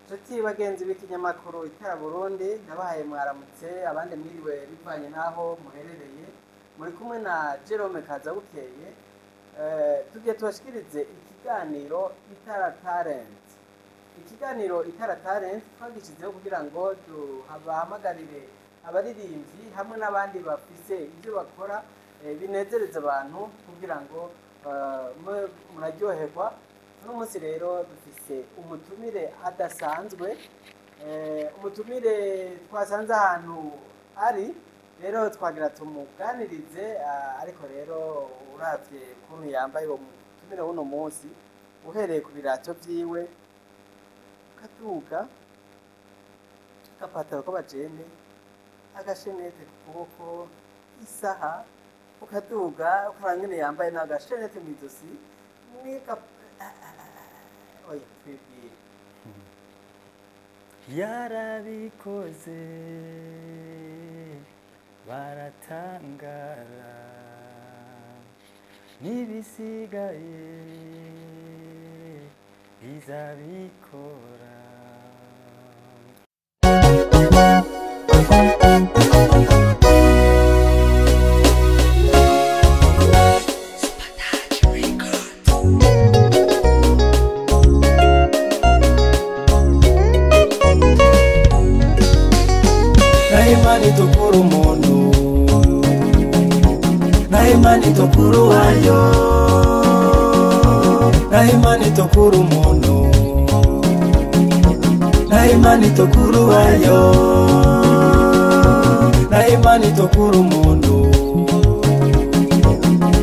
Nshuti bagenzi b'ikinyamakuru Itara Burundi, nabahaye mwaramutse, abandi mwiriwe bivanye n'aho muherereye. Muri kumwe na Jerome Kazabukeye. Tugiye tubashikirize ikiganiro Itara Talent. Ikiganiro Itara Talent twagishizeho kugira ngo duhamagarire abaririmbyi hamwe n'abandi bafise ibyo bakora binezereza abantu kugira ngo mube muraryoherwa. Uno munsi rero dufise umutumire adasanzwe, umutumire twasanze ahantu ari, rero twagira tumuganirize. Ariko rero uravye ukuntu yambaye uwo mutumire w'uno munsi, uhereye ku birato vyiwe ukaduga, agapataro k'abajene, agashenete ku kuboko, isaha, ukaduga ukaraba ingene yambaye n'agashenete mw'izosi n'ika. Oya, twibwire. Yarabikoze baratangara, n'ibisigaye izabikora. Naho Imana itukura umuntu, naho Imana itukura uwayo, naho Imana itukura umuntu, naho Imana itukura uwayo, naho Imana itukura umuntu,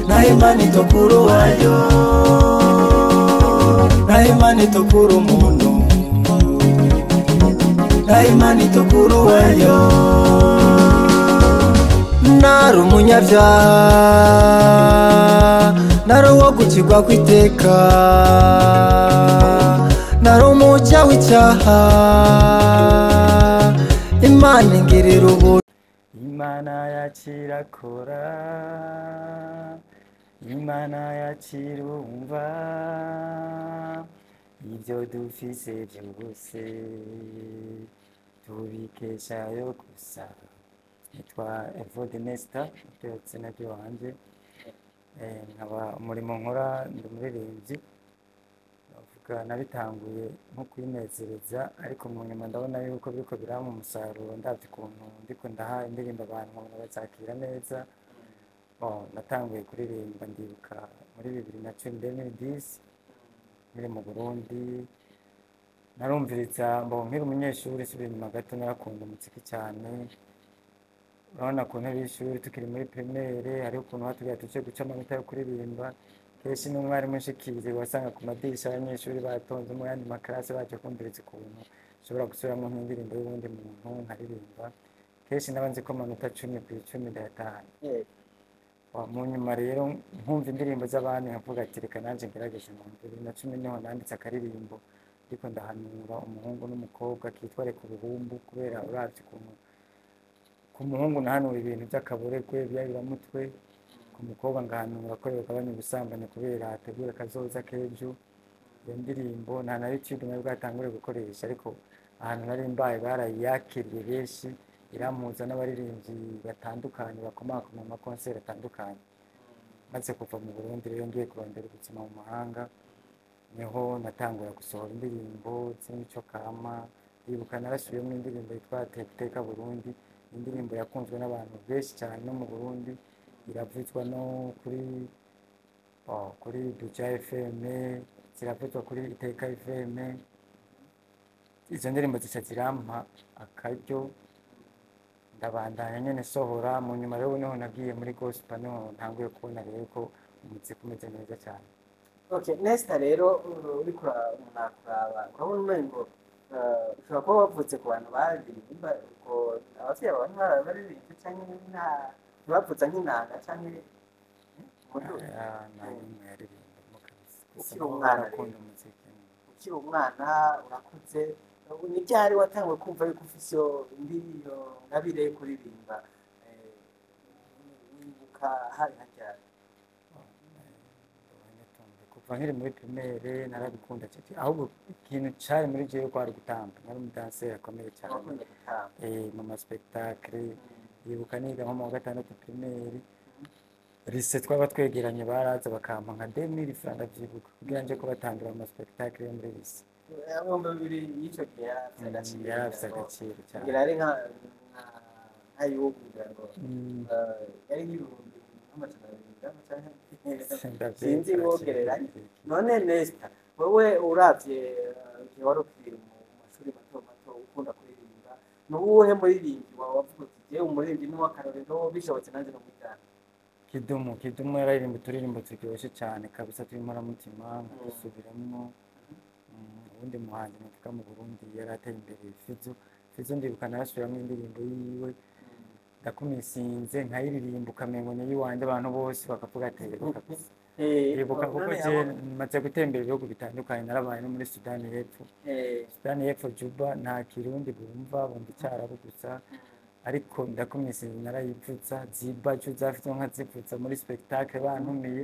naho Imana itukura uwayo, naho Imana itukura umuntu, naho Imana itukura uwayo. Nari umunyabyaha, nari uwo gukirwa kw'iteka, nari umucya w'icyaha, Imana ingirira ubuntu. Imana yacirakora, Imana yacirumva, ibyo dufise byose tubikeshayo gusa. Nitwa Evode Nesta, niryo zina ry'iwanje. Nkaba umurimo nkora ndi umuririmbyi. Navuga nabitanguye nko kwinezereza, ariko mu nyuma ndabona yuko biriko birampa umusaruro, ndavye ukuntu ndiko ndaha indirimbo abantu nkabona bazakira neza. Bon, natanguye kuririmba ndibuka muri 2010, 2010, nkiri mu Burundi. Narumviriza, mbo nkiri umunyeshuri, nsubira inyuma gato, narakunda umuziki cyane. Urabona ku ntebe y'ishuri tukiri muri primaire, hariho ukuntu batubwira tuje guca amanota yo kuririmba. Kenshi n'umwarimu nshikiriye wasanga ku madirisha abanyeshuri batonze mu yandi makarase baje kumviriza ukuntu nshobora gusubiramwo nk'indirimbo y'uwundi muntu nkaririmba. Kenshi naba nzi ko amanota 10 ku 10 ndayatahana. Mu nyuma rero nkumva indirimbo z'abandi nkavuga ati reka nanje ngerageze numve. 2010 niho nanditse akaririmbo ndiko ndahanura umuhungu n'umukobwa kitwa Reka Ubuhumbu, kubera uravye ukuntu ku muhungu nahanura ibintu by'akaboregwe by'abiramutwe, ku mukobwa ngahanura ko yogabanya ubusambanyi kubera ategura akazoza k'ejo. Iyo ndirimbo nta na YouTube nari bwatangure gukoresha, ariko ahantu nari mbaye barayakiriye benshi, irampuza n'abaririmbyi batandukanye bakomakoma mu makonseri atandukanye. Maze kuva mu Burundi rero ngiye kurondera ubuzima mu mahanga, niho natangura gusohora indirimbo z'imico kama. Ndibuka narasubiyemo indirimbo yitwa Teka Teka Burundi, indirimbo yakunzwe n'abantu benshi cyane no mu Burundi, iravuzwa no kuri, oh, kuri Buja FM, ziravuzwa kuri Iteka FM. Izo ndirimbo zica zirampa akaryo, ndabandanya nyene sohora. Mu nyuma rero niho nagiye muri gospel, niho ntanguye kubona rero ko umuziki umeze neza cyane. Okay, Nesta, rero uriko umuntu akuraba urabona umengo ushobora kuba wavutse ku bantu baririmba. Ubwo abavyeyi bawe ntibari canke ntibavuza nk'inanga canke umuduri? Ah, nta n'imwe yaririmbamo kabisa, gusa Ukiri nabo umwana barakunda rero umuziki. Ukiri umwana, urakuze, ni ryari watanguye kumva yuko ufise iyo indi iyo ngabire yo kuririmba? Wibuka hari nka ryari? Tumve ko Kuva nkiri muri primaire narabikunda cyane, ahubwo ikintu cari muri jewe kwari gutamba, nari umudanseri akomeye cyane. Wakunda gutamba. Mu ma spectacle, yibuka niga nko mu wa gatandatu primaire, lycée twaba twegeranye, baraza bakampa nka 2000 francs, ndavyibuka, kugira nje kubatambira mu ma spectacle yo muri lycée. 2000 y'icyo gihe yari afite agaciro. Yari afise agaciro cyane. Ngira ari nka y'ubu, ngira ngo yari nk'ibihumbi nk'amajana 2 canke Ndavyibuka. Sinzi wogereranya. None Nesta, wewe uravye igihe wari ukiri mu mashuri mato mato ukunda kuririmba, ni uwuhe muririmbyi wawe wavuga uti: "Jewe umuririmbyi ni uw'akarorero, bishobotse nanjye nomwigana"? Kidumu. Kidumu yararirimba uturirimbo turyoshye cyane kabisa, tw'inkoramutima, nkadusubiramwo. Uwundi muhanzi navuga mu Burundi yari ateye imbere, Fizo. Fizo ndibuka narasubiramwo indirimbo yiwe "Ndakumisinze", nkayiririmba ukamengo ni iyiwanje, abantu bose bakavuga ati: "Yego kabisa." Ndibuka kuko None je maze gutembera ibihugu bitandukanye, narabaye no muri Sudani y'Epfo. Sudani y'Epfo, Juba, nta Kirundi bumva, bumva Icarabu gusa, ariko "Ndakumisinze" narayivuza, "Zibacu" za Fizo nkazivuza muri spectacle bantumiye,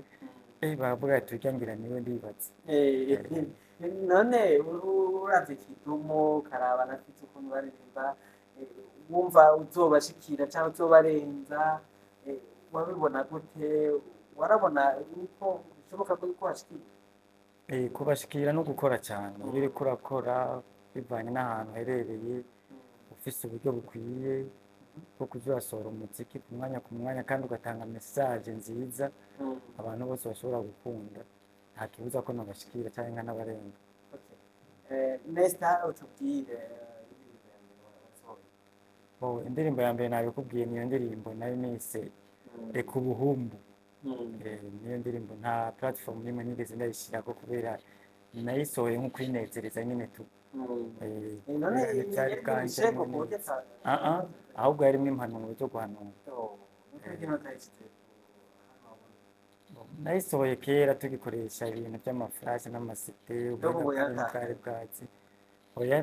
baravuga ati: "Urya ngira niwe", ndibaza. None uravye Kidumu, karaba na Fizo ukuntu baririmba, wumva uzobashikira cyangwa uzobarenza? Wabibona gute? Warabona yuko bishoboka ko yuko washikira? Kubashikira no gukora cyane. Iyo uriko urakora bivanye n'ahantu uherereye, ufise uburyo bukwiye bwo kuza urasohora umuziki ku mwanya ku mwanya, kandi ugatanga message nziza abantu bose bashobora gukunda, nta kibuza ko nabashikira cyangwa nkanabarenga. Okay. Nesta, utubwire indirimbo ya mbere wasohoye. Bo, indirimbo ya mbere nabikubwiye, niyo ndirimbo nayo nise "Reka Ubuhumbu". Niyo ndirimbo nta platform n'imwe nigeze ndayishirako, kubera nayisohoye nko kwinezereza nyine tu. None kubera ntivyari yari bwanjemo ibishego ku buryo neza. Ah ah, ahubwo yarimwo impanuro zo guhanura. Oh, nuko kino utayishyize hano wabona. Nayisohoye kera tugikoresha ibintu by'amaflash n'ama CD, N'ubu ubundi yataye. bwari bwatsi. Oya,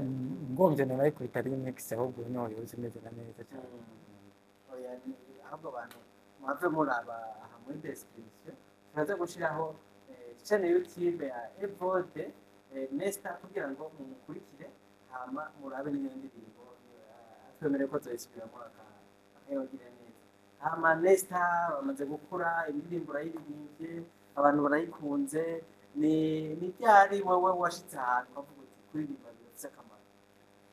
ngomvye nonayikubita remix, ahubwo niho yoza imeze na neza cyane. Oya, ahubwo abantu muhave muraba aha muri description, turaza gushiraho chaîne YouTube ya Evode Nesta kugira ngo mumukurikire, hama murabe n'iyo ndirimbo, atwemereye ko azoyisubiramo akayogira neza. Hama Nesta, bamaze gukura, indirimbo urayiririmbye, abantu barayikunze. Ni ryari wewe washitse ahantu ukavuga uti: "Kuririmba birafise akamaro"?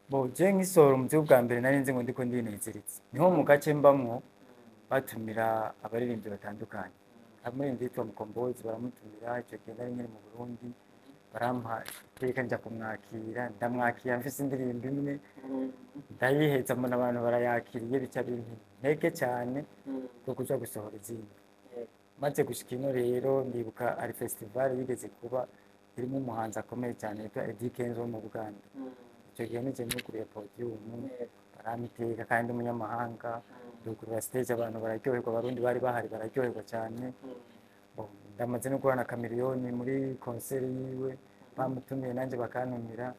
Bo, je ngisohora umuziki bwa mbere nari nzi ngo ndiko ndinezeretsa, niho mu gace mbamwo batumira abaririmbyi batandukanye. Umuririmbyi yitwa Mukombozi baramutumira, icyo gihe nari nkiri mu Burundi, barampa iteka nja kumwakira, ndamwakira mfise indirimbo imwe, ndayiheza, mbona abantu barayakiriye, bica bimpa intege cyane bwo kuja gusohora izindi. Maze gushika ino rero, ndibuka ari festival yigeze kuba irimo umuhanzi akomeye cyane yitwa Eddy Kenzo wo mu Buganda. Icyo gihe nije nuguriye podium, barampa iteka kandi umunyamahanga, ndugurura stage, abantu bararyoherwa, Abarundi bari bahari bararyoherwa cyane. Bon, ndamaze no guhura na Chameleone muri concert yiwe, bamutumiye nanjye bakantumira.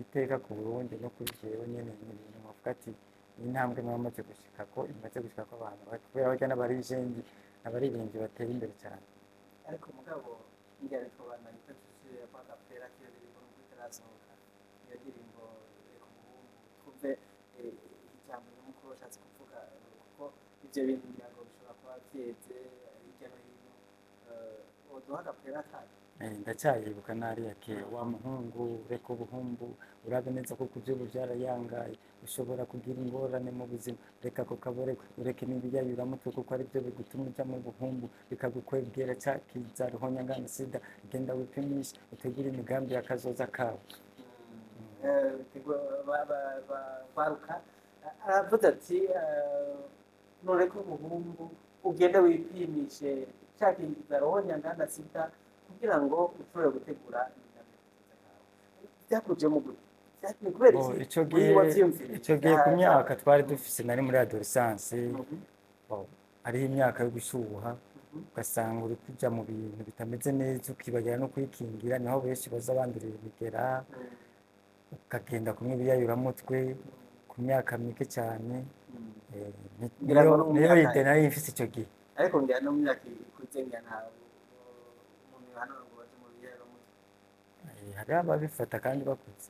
Iteka ku Burundi no kuri jewe nyene, ni ibintu bavuga ati ni intambwe mwamaze gushikako, imaze gushikako abantu kubera barya n'abaririmbyi, abaririmbyi batera imbere cyane. Ariko mugabo ngira bitobandanya utacushije kwa gapera k'iyo ndirimbo nubwo itarasohoka, iyo ndirimbo "Reka Umuhungu", twumve ijambo nyamukuru washatse kuvuga, kuko ivyo bintu ngira ngo bishobora kuba vyeze hirya no hino. Woduha agapera kayo? Ndacyayibuka nariya kera: "Wa muhungu, reka ubuhumbu, urabe neza ko kuvyubu byarayangaye, ushobora kugira ingorane mu buzima. Reka ako kabore, ureke n'ibiyayuramutwe, kuko aribyo bigutuma uja mu buhumbu, bikagukwegera ca kiza ruhonyangana sida. Genda wipimishe, utegure imigambi y'akazoza kawe." Baruka aravuze ati: "Nureke umuhungu, ugende wipimishe ca kiza ruhonyangana sida, kugira ngo ushobore gutegura imigambi y'akazoza kawe." Byakujemo gute? Ni kubera Bo, iki ico uri gihe wavyiyumviriye? Ico gihe ku myaka twari dufise, nari muri adolescence. Bo, hariho imyaka yo gushuha, ugasanga uri kuja mu bintu bitameze neza, ukibagira no kwikingira, niho benshi baza bandurira imigera, ukagenda kunywa ibiyayuramutwe ku myaka mike cyane. Ngira ngo Niyo no mu niyo myaka idée nari mfise ico gihe. Ariko ngira no mu myaka ikuze, ngira nta umuntu yohanura ngo baje mu Hari ababifata kandi bakuze.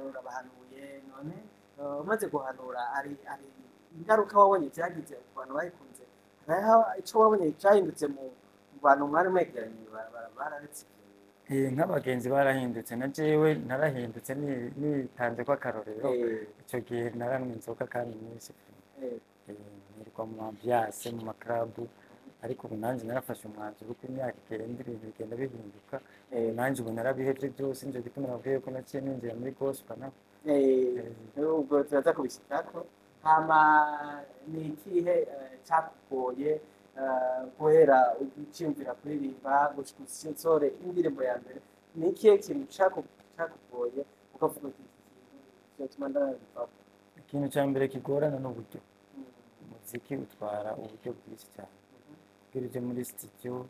Urabahanuye none umaze guhanura hari ingaruka wabonye byagize ku bantu bayikunze? Hariho ico wabonye cyahindutse mu bantu mwari mwegeranye, bararetse ibyo? Nk'abagenzi barahindutse, na jewe narahindutse, nitanze ko akarorero. Ico gihe naranywa inzoga kandi nyinshi, nirirwa mu ambiance, mu maklabu, ariko ubu nanjye narafashe umwanzuro uko imyaka igenda, ibintu bigenda bihinduka. Nanjye ubu narabihevye byose, nico gituma nabwiye ko naciye ninjira muri gospel naho. Ubwo turaza kubishikako. Hama ni ikihe cyakugoye guhera uciyumvira kuririmba gushika usore indirimbo ya mbere? Ni ikihe kintu cakugoye ukavuga uti iki kintu cyotuma ndabivamo? Ikintu cya mbere kigorana n'uburyo. Umuziki utwara uburyo bwinshi cyane kugira uje muri studio.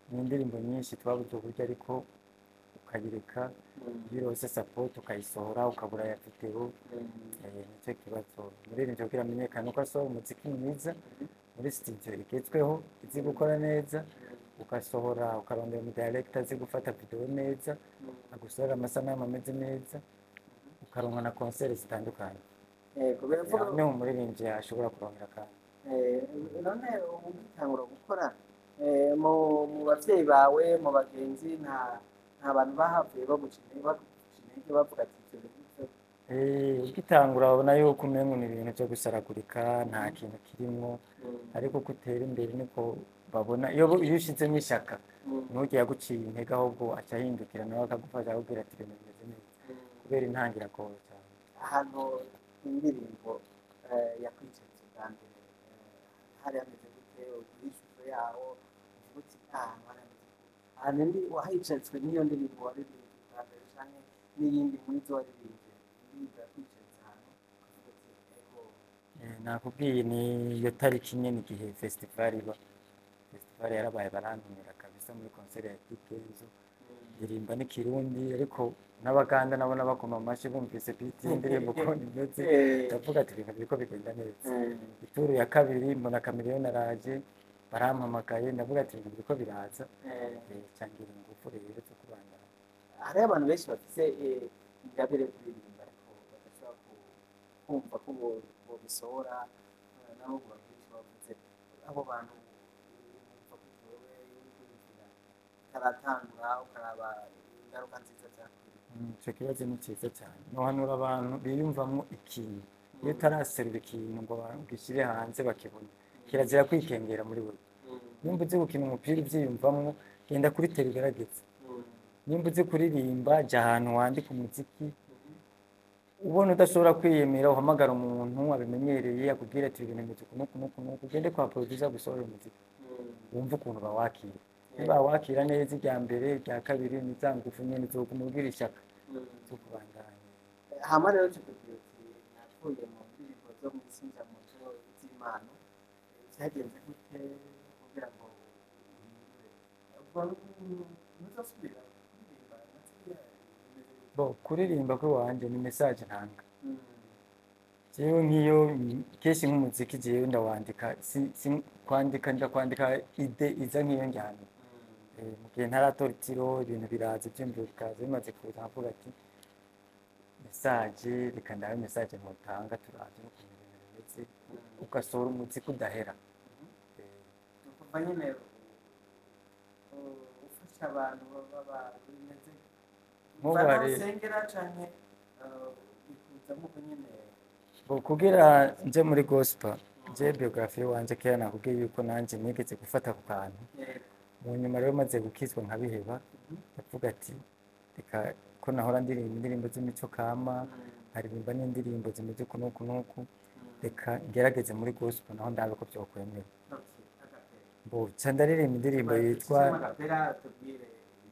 Ni indirimbo nyinshi twabuze uburyo, ariko ukayireka, iyo uronse support ukayisohora, ukabura ya video. Nicyo kibazo. Umuririmbyi kugira amenyekane uko asohora umuziki mwiza muri studio igezweho izi gukora neza, ugasohora, ukarondera umu director azi gufata video neza, agusohora amasanamu ameze neza, ukaronka na concert zitandukanye. Yego, biravuga. Aho niho umuririmbyi ashobora kuronkera kandi. None ugitangura gukora, mu bavyeyi bawe, mu bagenzi, nta bantu bahavuye baguca intege bavuga ati ivyo bintu byo? Ugitangura babona yuko umengo ni ibintu byo gusaragurika, nta kintu kirimwo, ariko uko utera imbere niko babona iyo ushizemo ishaka, ntujye yaguciye intege, ahubwo aca ahindukira nawe akagufasha, akakubwira ati ibintu bimeze neza, kubera intangira iragoye cyane. Ahantu indirimbo yakwicaritse bwa mbere, hari hameze gute? Uguha ishusho yaho, uvuga uti ahantu hari hameze gute, ahantu ndi wahicaritswe n'iyo ndirimbo waririmbye bwa mbere canke n'iyindi muri zo waririmbye, indirimbo yakwicaritse ahantu ukavuga uti ego? Nakubwiye, ni iyo tariki nyene igihe festival iba. Festival yarabaye, barantumira kabisa muri concert ya Eddy Kenzo, ndirimba n'ikirundi, ariko n'abaganda nabo bakoma amashyi bumvise beat y'indirimbo ukuntu imeze. Ndavuga ati ibintu biriko bigenda neza. Ituru ya kabiri mbona Chameleone araje, barampamagaye, ndavuga ati ibintu biriko biraza. Cangira ingufu rero zo kubandanya. Hariho abantu benshi bafise ingabire yo kuririmba ariko badashobora kumva ko bobisohora, nabo ngo bagire ico bavuze. Abo bantu bumva ko wewe uriko uriyumvira utaratangura, ukaraba ingaruka nziza vyakugira? Ico kibazo ni ciza cyane. Nohanura abantu biyumvamwo ikintu, iyo utaraserura ikintu ngo ugishyire hanze bakibone, kirazira kwikengera muri wewe. Nimba uzi gukina umupira uvyiyumvamwo, genda kuri terrain ugerageze. Nimba uzi kuririmba, jya ahantu wandika umuziki. Ubona udashobora kwiyemera, uhamagara umuntu abimenyereye akubwira ati ibintu bimeze uku n'uku n'uku n'uku, ugende kwa producer gusohora umuziki, wumve ukuntu bawakira. Niba wakira neza irya mbere, irya kabiri, ni za ngufu nyene zoguma ugira ishaka zo kubandanya. Hama rero tubwira uti navuye mu ndirimbo zo mu isi nja mu nzu z'Imana. Vyagenze gute kugira ngo uhindure? Ubwo ntuzosubira kuririmba na ziriya, bimeze gute? Bo kuririmba kw'iwanje ni message ntanga. Jewe nk'iyo kenshi nk'umuziki jewe ndawandika, si kwandika, nja kwandika idée iza nk'iyo njyana. Mu gihe ntaratora itiro, ibintu biraza, ivyiyumviro bikaza, bimaze kuza nkavuga ati message, reka ndabe message ntotanga, turavye n'ukuntu ibintu bimeze, ugasohora umuziki udahera. Ukuva nyene ufasha abantu baba bimeze Nk'ubu uva hari usengera canke bikuzamo uko nyene? Bo kugira nje muri gospel, je biographie wanje kera nakubwiye yuko nanje nigeze gufata ku kantu. Mu nyuma rero maze gukizwa nkabiheba, ndavuga ati reka ko nahora ndirimba indirimbo z'imico kama, nkaririmba n'indirimbo zimeze uku n'uku n'uku, reka ngerageze muri gospel naho ndabe ko vyokwemera. Okay, acapella. Bo ca ndaririmba indirimbo yitwa Sema acapella, tubwire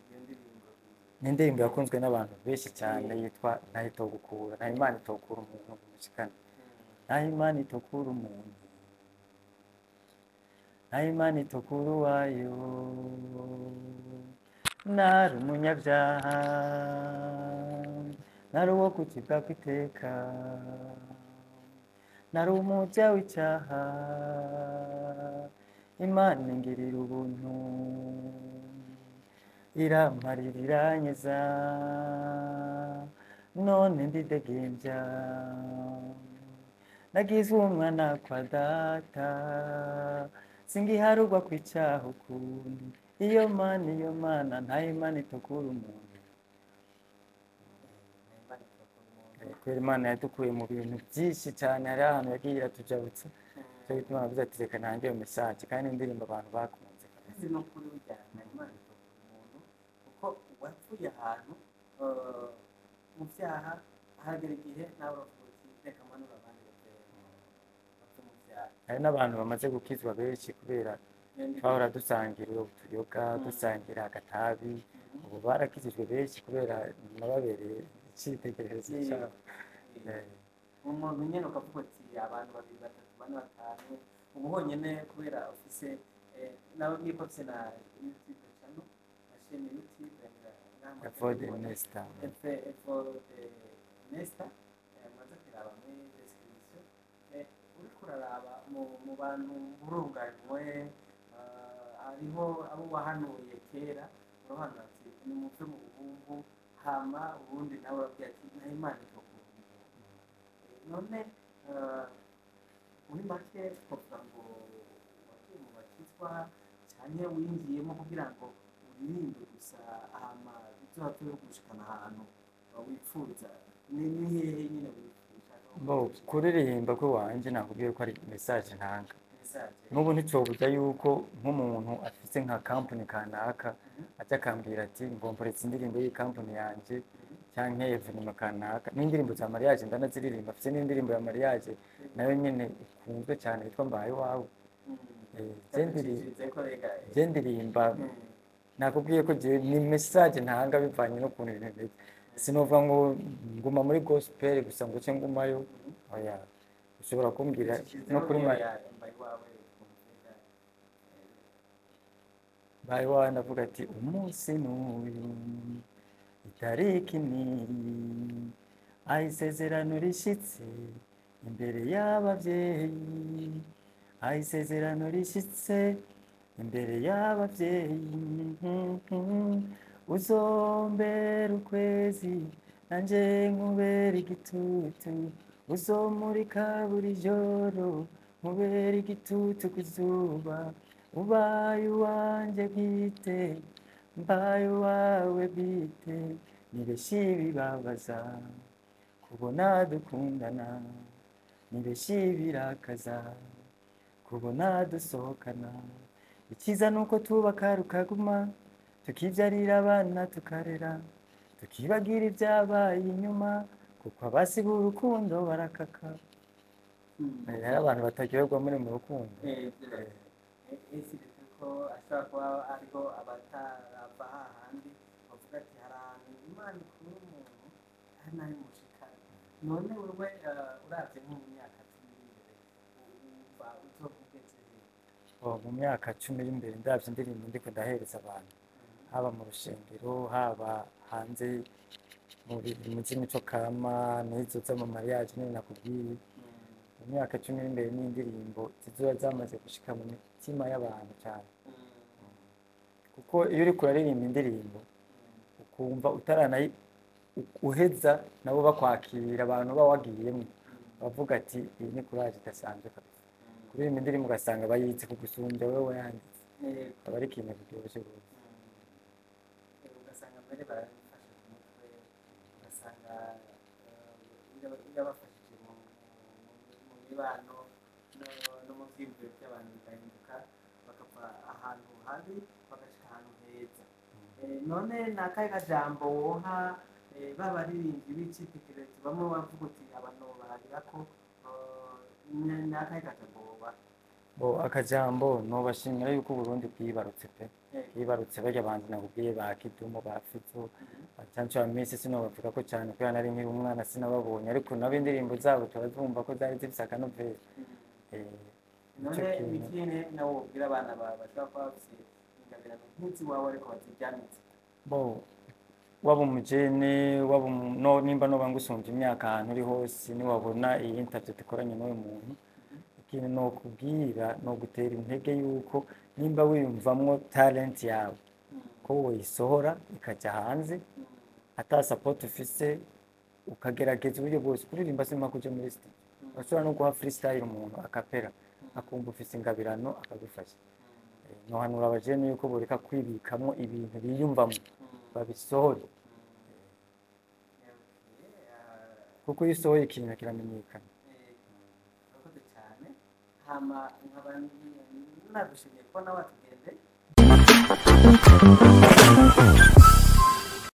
iyo ndirimbo. Ni indirimbo yakunzwe n'abantu benshi cyane, yitwa Ntaho itogukura, nta Imana itokura umuntu ngo umushikane. Ntaho Imana itokura umuntu, ntaho Imana itokura uwayo. Nari umunyabyaha, nari uwo gucibwa kw'iteka, nari umuja w'icyaha, Imana ingirira ubuntu. Iramparira, iranyeza, none ndidegembya. Nagizwe umwana kwa Data, singiharugwa kw'icyaha ukundi. Iyo Mana, iyo Mana, nta Imana itokura umuntu. Imana itokura umuntu. Kubera Imana yadukuye mu bintu byinshi cyane, hari ahantu yagiye iratujabutsa. Cyo gituma navuze ati reka ntange iyo message, kandi indirimbo abantu bakunze. Kandi no kuri burya nta Imana itokura umuntu, kuko uwapfuye ahantu mu byaha, hagera igihe nawe uravuga uti reka mpanure abandi bave mu byaha. Hari n'abantu bamaze gukizwa benshi kubera twahora dusangira utuyoga, dusangira agatabi. Ubu barakijijwe benshi kubera nababereye icyitegererezo cyabo. Umuntu nyine ukavuga uti abantu babiri, batatu, bane, batanu, ubu honyine kubera ufise, nababwiye ko mfise na YouTube channel na chaîne YouTube. Evode Nesta. Evode Nesta, muraza kuraba muri description. Uriko uraraba mu bantu burunganywe, hariho abo wahanuye kera, urabahanura ati nimuve mu buhumbu, hama ubundi nawe urabwira ati nta Imana itokura umuntu. None muri make twavuga ngo wagiye mu bakizwa cyane, winjiyemo kugira ngo uririmbe gusa, hama bizohave bigushikana ahantu wifuza? Ni hehe nyine wifuza? Bo, kuririmba kw'iwanje nakubwiye ko ari message ntanga. Message. N'ubu nticobuza yuko nk'umuntu afise nka company kanaka aja akambwira ati ngomporetse indirimbo y'iyi company yanje canke événement kanaka, n'indirimbo za mariage ndanaziririmba. Afise n'indirimbo ya mariage nayo nyene ikunzwe cyane yitwa Mbaye Iwawe. Ndagucishirize ko rega. Je ndirimba, nakubwiye ko je ni message ntanga bivanye n'ukuntu ibintu bimeze. Sinova ngo nguma muri gospel gusa ngo ce ngumayo, oya. Ushobora kumbwira no kuri Mbaye Iwawe twumve. Mbaye Iwawe, ndavuga ati umunsi n'uyu, itariki niyi, aho isezerano rishitse imbere y'abavyeyi, aho isezerano rishitse imbere y'abavyeyi, uzombera ukwezi nanje nkubera igitutu, uzomurika buri joro nkubera igitutu ku zuba, ubaye uwanje bwite, mbaye uwawe bwite, ni benshi bibabaza kubona dukundana, ni benshi birakaza kubona dusohokana, icyiza ni uko tubaka rukaguma, tukibyarira abana, tukarera, tukibagira ibyabaye inyuma, kuko abasiba urukundo barakaka. Hari abantu bataryoherwa muri mu rukundo. Ese ko ashobora kuba ariho abatarava hahandi bavuga ati hari ahantu Imana ikura umuntu, hari n'aho imushikana. None wewe, uravye nko mu myaka 10 iri imbere, wumva uzoba ugeze he? Oh, mu myaka 10 iri imbere, ndavye indirimbo ndiko ndahereza abantu, haba mu rushengero, haba hanze mu z'imico kama n'izo z'ama mariage nyene nakubwiye, mu myaka 10 iri imbere n'indirimbo zizoba zamaze gushika mu mitima y'abantu cyane, kuko iyo uriko uraririmba indirimbo ukumva utaranayi uheza, nabo bakwakira, abantu baba wagiyemwo bavuga ati iyi ni courage idasanzwe kabisa. Kuririmba indirimbo ugasanga bayitse kugusumbya wewe wayanditse, aba ari ikintu kiryoshye rwose. Ugasanga mbere barabifashe ku mutwe, ugasanga irabafashije mu mibano no mu vyiyumviro by'abantu, bigahinduka, bakava ahantu habi bagashika ahantu heza. None ni akahe kajambo woha ba baririmbyi b'icitegererezo, bamwe bavuga uti abantu barabirako, ni akahe kajambo wobaha? Bo, akajambo nobashimira yuko Uburundi bwibarutse pe. Bwibarutse barya bantu nakubwiye, ba Kidumu, ba Fizzo, ba Canjo Amissi. Sinobavuga ko cyane kubera nari nkiri umwana, sinababonye, ariko nabo indirimbo zabo turazumva ko zari zifise akanovera. None Ico kintu. Ni ikihe nawe wobwira abana bawe bashobora kuba bafise ingabirano nk'iziwawe ariko baziryamitse? Bo, waba umujene, waba no, nimba noba ngusumvya imyaka, ahantu uri hose, niwabona iyi interview dukoranye n'uyu muntu, ikintu nokubwira, nogutera intege yuko nimba wiyumvamwo talent yawe. Ko woyisohora ikajya hanze ata support ufise, ukagerageza uburyo bwose. Kuririmba si mpaka uje muri studio, urashobora no guha freestyle umuntu akapera, akumva ufise ingabirano, akagufasha. Nohanura abajene yuko boreka kwibikamo ibintu biyumvamo, babisohore, kuko iyo usohoye ikintu kiramenyekana. Urakoze cyane. Hama nkaba nagushimiye ko nawe watugendeye.